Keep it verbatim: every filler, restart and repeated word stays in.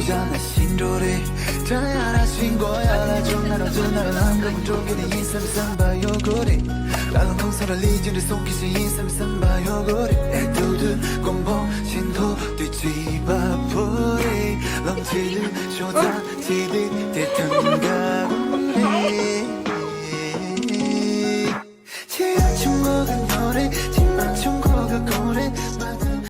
ད་ན་ཤིང་འགྲོ་རེད། ད་ཡ་ར་ཤིང་གོ་ཡ་ལ་ཅོ་ན་ར་ཅོ་ན་ར་ལང་གམ་འགྲོ་གི་ནི་ཡིན་བསམ་བསམ་པ་ཡོད་གོ་རེད། ད་ལ་མཐོང་ས་ར་ལི་ཅི་འདྲ་སོང་གི་ཞིག་ཡིན་བསམ་བསམ་པ་ཡོད་གོ་རེད། ཨེ་དུ་དུ་གོམ་པོ་ཤིང་ཐོ་དེ་ཅི་བ་ཕོ་རེད། ལམ་ཅི་ལུ་ཤོ་ད་ཅི་དེ་དེ་ཐང་ག་